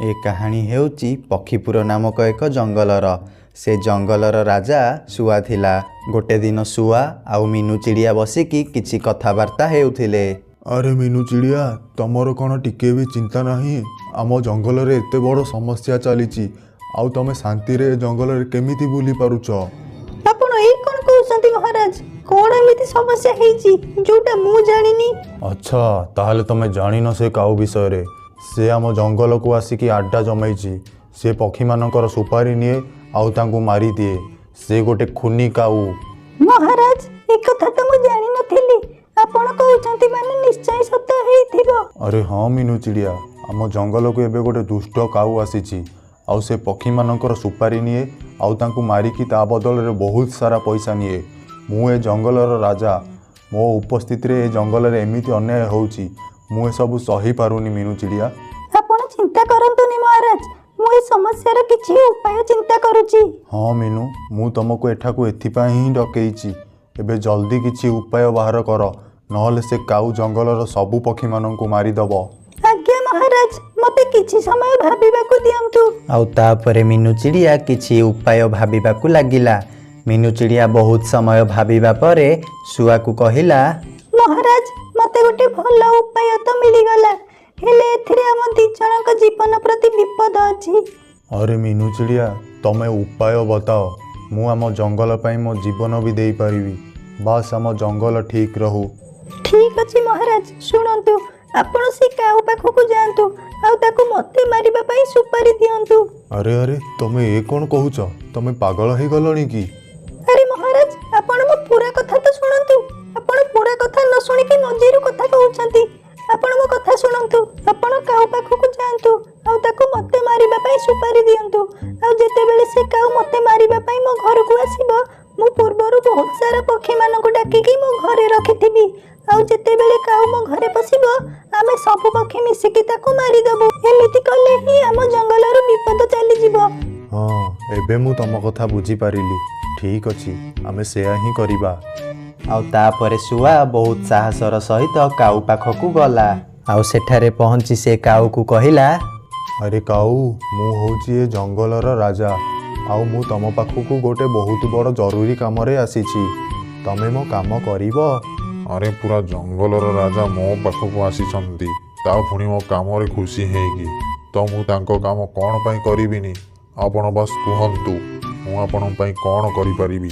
ଏ କାହାଣୀ ହେଉଛି ପକ୍ଷୀପୁର ନାମକ ଏକ ଜଙ୍ଗଲର। ସେ ଜଙ୍ଗଲର ରାଜା ଶୁଆ ଥିଲା। ଗୋଟେ ଦିନ ଶୁଆ ଆଉ ମିନୁ ଚିଡ଼ିଆ ବସିକି କିଛି କଥାବାର୍ତ୍ତା ହେଉଥିଲେ। ଆରେ ମିନୁ ଚିଡ଼ିଆ, ତମର କ'ଣ ଟିକେ ବି ଚିନ୍ତା ନାହିଁ? ଆମ ଜଙ୍ଗଲରେ ଏତେ ବଡ଼ ସମସ୍ୟା ଚାଲିଛି, ଆଉ ତମେ ଶାନ୍ତିରେ ଏ ଜଙ୍ଗଲରେ କେମିତି ବୁଲି ପାରୁଛ? ଆପଣ ଏଇ କ'ଣ କହୁଛନ୍ତି ମହାରାଜ? କ'ଣ ଏମିତି ସମସ୍ୟା ହେଇଛି ଯୋଉଟା ମୁଁ ଜାଣିନି? ଆଚ୍ଛା, ତାହେଲେ ତମେ ଜାଣିନ ସେ କାଉ ବିଷୟରେ। ସେ ଆମ ଜଙ୍ଗଲକୁ ଆସିକି ଆଡ୍ଡା ଜମେଇଛି। ସେ ପକ୍ଷୀମାନଙ୍କର ସୁପାରି ନିଏ ଆଉ ତାଙ୍କୁ ମାରିଦିଏ। ସେ ଗୋଟେ ଖୁନି କାଉ। ମହାରାଜ, ଏ କଥା ତ ମୁଁ ଜାଣିନଥିଲି। ଆପଣ କହୁଛନ୍ତି ମାନେ ନିଶ୍ଚୟ ସତ ହେଇଥିବ। ଆରେ ହଁ ମିନୁ ଚିଡ଼ିଆ, ଆମ ଜଙ୍ଗଲକୁ ଏବେ ଗୋଟେ ଦୁଷ୍ଟ କାଉ ଆସିଛି, ଆଉ ସେ ପକ୍ଷୀମାନଙ୍କର ସୁପାରି ନିଏ ଆଉ ତାଙ୍କୁ ମାରିକି ତା ବଦଳରେ ବହୁତ ସାରା ପଇସା ନିଏ। ମୁଁ ଏ ଜଙ୍ଗଲର ରାଜା। ମୋ ଉପସ୍ଥିତିରେ ଏ ଜଙ୍ଗଲରେ ଏମିତି ଅନ୍ୟାୟ ହେଉଛି, ମୁଁ ଏସବୁ ସହିପାରୁନି ମିନୁ ଚିଡ଼ିଆ। ଆପଣ ଚିନ୍ତା କରନ୍ତୁନି ମହାରାଜ, ମୁଁ ଏ ସମସ୍ୟାର କିଛି ଉପାୟ ଚିନ୍ତା କରୁଛି। ହଁ ମିନୁ, ମୁଁ ତମକୁ ଏଠାକୁ ଏଥିପାଇଁ ହିଁ ଡକେଇଛି। ଏବେ ଜଲ୍ଦି କିଛି ଉପାୟ ବାହାର କର, ନହେଲେ ସେ କାଉ ଜଙ୍ଗଲର ସବୁ ପକ୍ଷୀମାନଙ୍କୁ ମାରିଦେବ। ଆଜ୍ଞା ମହାରାଜ, ମତେ କିଛି ସମୟ ଭାବିବାକୁ ଦିଅନ୍ତୁ। ଆଉ ତାପରେ ମିନୁ ଚିଡ଼ିଆ କିଛି ଉପାୟ ଭାବିବାକୁ ଲାଗିଲା। ମିନୁ ଚିଡ଼ିଆ ବହୁତ ସମୟ ଭାବିବା ପରେ ଶୁଆକୁ କହିଲା, ମହାରାଜ, ମତେ ଗୋଟେ ଭଲ ଉପାୟ ତ ମିଳିଗଲା, ହେଲେ ଏଥିରେ ଆମ ଦି ଜଣଙ୍କ ଜୀବନ ପ୍ରତି ବିପଦ ଅଛି। ଆରେ ମିନୁ ଚିଡ଼ିଆ, ତମେ ଉପାୟ ବତାଅ। ମୁଁ ଆମ ଜଙ୍ଗଲ ପାଇଁ ମୋ ଜୀବନ ବି ଦେଇପାରିବି, ବାସ୍ ଆମ ଜଙ୍ଗଲ ଠିକ୍ ରହୁ। ଠିକ ଅଛି ମହାରାଜ, ଶୁଣନ୍ତୁ, ଆପଣ ସେ କାଉ ପାଖକୁ ଯାଆନ୍ତୁ ଆଉ ତାକୁ ମତେ ମାରିବା ପାଇଁ ସୁପାରି ଦିଅନ୍ତୁ। ଆରେ ଆରେ, ତମେ ଏ କ'ଣ କହୁଛ? ତମେ ପାଗଳ ହେଇଗଲଣି କି? ଆରେ ମହାରାଜ, ଆପଣ ମୋ ପୁରା କଥା ତ ଶୁଣନ୍ତୁ। ଆପଣ ପୁରା କଥା ନ ଶୁଣିକି ମଝିରୁ କଥା କହୁଛନ୍ତି। ଆପଣ ମୋ କଥା ଶୁଣନ୍ତୁ। ଆପଣ କାଉ ପାଖକୁ ଯାଆନ୍ତୁ ଆଉ ତାକୁ ମତେ ମାରିବା ପାଇଁ ସୁପାରି ଦିଅନ୍ତୁ। ଆଉ ଯେତେବେଳେ ସେ କାଉ ମତେ ମାରିବା ପାଇଁ ମୋ ଘରକୁ ଆସିବ, ମୁଁ ପୂର୍ବରୁ ବହୁତ ସାରା ପକ୍ଷୀମାନଙ୍କୁ ଡାକିକି ମୋ ଘରେ ରଖିଥିବି। ଆଉ ଯେତେବେଳେ କାଉ ମୋ ଘରେ ପଶିବ, ଆମେ ସବୁ ପକ୍ଷୀ ମିଶିକି ତାକୁ ମାରିଦେବୁ। ଏମିତି କଲେ ହିଁ ଆମ ଜଙ୍ଗଲରୁ ବିପଦ ଚାଲିଯିବ। ହଁ, ଏବେ ମୁଁ ତମ କଥା ବୁଝିପାରିଲି। ଠିକ୍ ଅଛି, ଆମେ ସେୟା ହିଁ କରିବା। ଆଉ ତାପରେ ଶୁଆ ବହୁତ ସାହସର ସହିତ କାଉ ପାଖକୁ ଗଲା। ଆଉ ସେଠାରେ ପହଞ୍ଚି ସେ କାଉକୁ କହିଲା, ଆରେ କାଉ, ମୁଁ ହେଉଛି ଏ ଜଙ୍ଗଲର ରାଜା, ଆଉ ମୁଁ ତମ ପାଖକୁ ଗୋଟେ ବହୁତ ବଡ଼ ଜରୁରୀ କାମରେ ଆସିଛି। ତମେ ମୋ କାମ କରିବ? ଆରେ, ପୁରା ଜଙ୍ଗଲର ରାଜା ମୋ ପାଖକୁ ଆସିଛନ୍ତି, ତା ପୁଣି ମୋ କାମରେ ଖୁସି ହେଇକି। ତ ମୁଁ ତାଙ୍କ କାମ କ'ଣ ପାଇଁ କରିବିନି? ଆପଣ ବାସ୍ କୁହନ୍ତୁ, ମୁଁ ଆପଣଙ୍କ ପାଇଁ କ'ଣ କରିପାରିବି।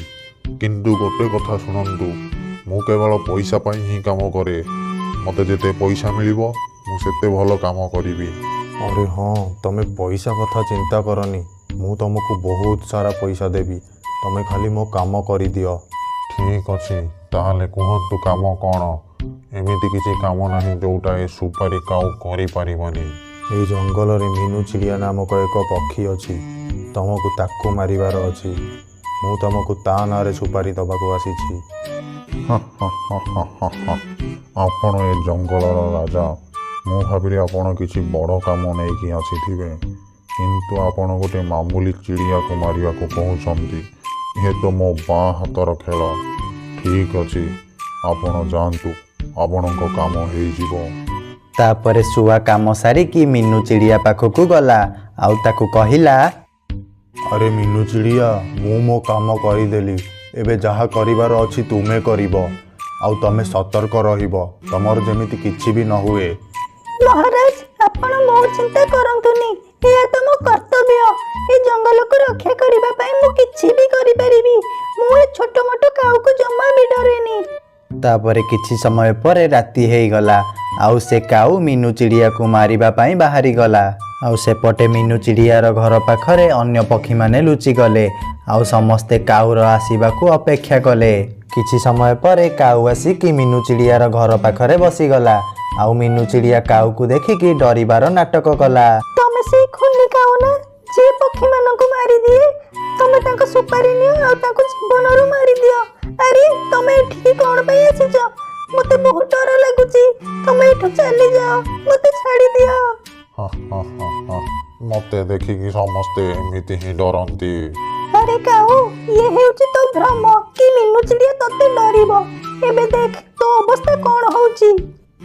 କିନ୍ତୁ ଗୋଟେ କଥା ଶୁଣନ୍ତୁ, ମୁଁ କେବଳ ପଇସା ପାଇଁ ହିଁ କାମ କରେ। ମୋତେ ଯେତେ ପଇସା ମିଳିବ, ମୁଁ ସେତେ ଭଲ କାମ କରିବି। ଆରେ ହଁ, ତମେ ପଇସା କଥା ଚିନ୍ତା କରନି। ମୁଁ ତମକୁ ବହୁତ ସାରା ପଇସା ଦେବି। ତମେ ଖାଲି ମୋ କାମ କରିଦିଅ। ଠିକ୍ ଅଛି, ତାହେଲେ କୁହନ୍ତୁ କାମ କ'ଣ? ଏମିତି କିଛି କାମ ନାହିଁ ଯେଉଁଟା ଏ ସୁପାରି କାଉ କରିପାରିବନି। ଏଇ ଜଙ୍ଗଲରେ ମିନୁ ଚିଡ଼ିଆ ନାମକ ଏକ ପକ୍ଷୀ ଅଛି। ତମକୁ ତାକୁ ମାରିବାର ଅଛି। ମୁଁ ତମକୁ ତା ନାଁରେ ସୁପାରି ଦେବାକୁ ଆସିଛି। ଆପଣ ଏ ଜଙ୍ଗଲର ରାଜା। ମୁଁ ଭାବିଲି ଆପଣ କିଛି ବଡ଼ କାମ ନେଇକି ଆସିଥିବେ, କିନ୍ତୁ ଆପଣ ଗୋଟେ ମାମୁଲି ଚିଡ଼ିଆକୁ ମାରିବାକୁ କହୁଛନ୍ତି। ଇଏ ତ ମୋ ବାଁ ହାତର ଖେଳ। ଠିକ୍ ଅଛି, ଆପଣ ଯାଆନ୍ତୁ, ଆପଣଙ୍କ କାମ ହେଇଯିବ। ତାପରେ ଶୁଆ କାମ ସାରିକି ମିନୁ ଚିଡ଼ିଆ ପାଖକୁ ଗଲା ଆଉ ତାକୁ କହିଲା, ଆରେ ମିନୁ ଚିଡ଼ିଆ, ମୁଁ ମୋ କାମ କରିଦେଲି। ଏବେ ଯାହା କରିବାର ଅଛି ତୁମେ କରିବ, ଆଉ ତମେ ସତର୍କ ରହିବ, ତମର ଯେମିତି କିଛି ବି ନ ହୁଏ। ମହାରାଜ, ଆପଣ ମୋ ଚିନ୍ତା କରନ୍ତୁନି। ଏହା ତ ମୋ କର୍ତ୍ତବ୍ୟ। ଏ ଜଙ୍ଗଲକୁ ରକ୍ଷା କରିବା ପାଇଁ ମୁଁ କିଛି ବି କରିପାରିବି। ମୁଁ ଏ ଛୋଟ ମୋଟ କାଉକୁ ଜମା ବି ଡରେନି। ତାପରେ କିଛି ସମୟ ପରେ ରାତି ହେଇଗଲା, ଆଉ ସେ କାଉ ମିନୁ ଚିଡ଼ିଆକୁ ମାରିବା ପାଇଁ ବାହାରିଗଲା। ଆଉ ସେପଟେ ମିନୁ ଚିଡ଼ିଆର ଘର ପାଖରେ ଅନ୍ୟ ପକ୍ଷୀମାନେ ଲୁଚିଗଲେ ଆଉ ସମସ୍ତେ କାଉର ଆସିବାକୁ ଅପେକ୍ଷା କଲେ। କିଛି ସମୟ ପରେ କାଉ ଆସିକି ମିନୁ ଚିଡ଼ିଆର ଘର ପାଖରେ ବସିଗଲା, ଆଉ ମିନୁ ଚିଡ଼ିଆ କାଉକୁ ଦେଖିକି ଡରିବାର ନାଟକ କଲା। ତମେ ସେଇ ଖୁନି କାଉ ନା, ଯିଏ ପକ୍ଷୀମାନଙ୍କୁ ମାରିଦିଏ? ତମେ ତାଙ୍କ ସୁପାରି ନିଅ ଆଉ ତାଙ୍କୁ ଜୀବନରୁ ମାରିଦିଅ। ଆରେ, ତମେ ଏଠିକି କ'ଣ ପାଇଁ ଆସିଛ? ମତେ ବହୁତ ଡର ଲାଗୁଛି। ତମେ ଏଠୁ ଚାଲିଯାଅ, ମତେ ଛାଡ଼ିଦିଅ। ହା ହା ହା ହା, ମୋତେ ଦେଖିକି ସମସ୍ତେ ଏମିତି ହିଁ ଡରନ୍ତି। ଆରେ କାଉ, ଇଏ ହେଉଛି ତୋ ଭ୍ରମ କି ମିନୁ ଚିଡ଼ିଆ ତତେ ଡରିବ। ଏବେ ଦେଖ ତୋ ଅବସ୍ଥା କ'ଣ ହଉଛି।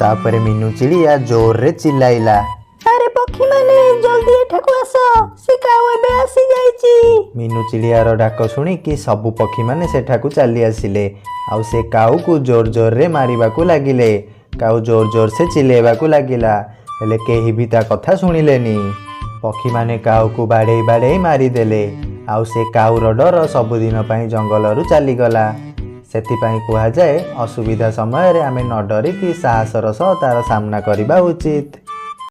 ତାପରେ ମିନୁ ଚିଡ଼ିଆ ଜୋରରେ ଚିଲ୍ଲାଇଲା, ଆରେ ପକ୍ଷୀମାନେ, ଜଲ୍ଦି ଜଲ୍ଦି ଏଠାକୁ ଆସ, ସେ କାଉ ଏବେ ଆସିଯାଇଛି। ମିନୁ ଚିଡ଼ିଆର ଡାକ ଶୁଣିକି ସବୁ ପକ୍ଷୀମାନେ ସେଠାକୁ ଚାଲି ଆସିଲେ ଆଉ ସେ କାଉକୁ ଜୋର ଜୋରରେ ମାରିବାକୁ ଲାଗିଲେ। କାଉ ଜୋର ଜୋର ସେ ଚିଲେଇବାକୁ ଲାଗିଲା, ହେଲେ କେହି ବି ତା କଥା ଶୁଣିଲେନି। ପକ୍ଷୀମାନେ କାଉକୁ ବାଡ଼େଇ ବାଡ଼େଇ ମାରିଦେଲେ ଆଉ ସେ କାଉର ଡର ସବୁଦିନ ପାଇଁ ଜଙ୍ଗଲରୁ ଚାଲିଗଲା। ସେଥିପାଇଁ କୁହାଯାଏ, ଅସୁବିଧା ସମୟରେ ଆମେ ନ ଡରିକି ସାହସର ସହ ତାର ସାମ୍ନା କରିବା ଉଚିତ।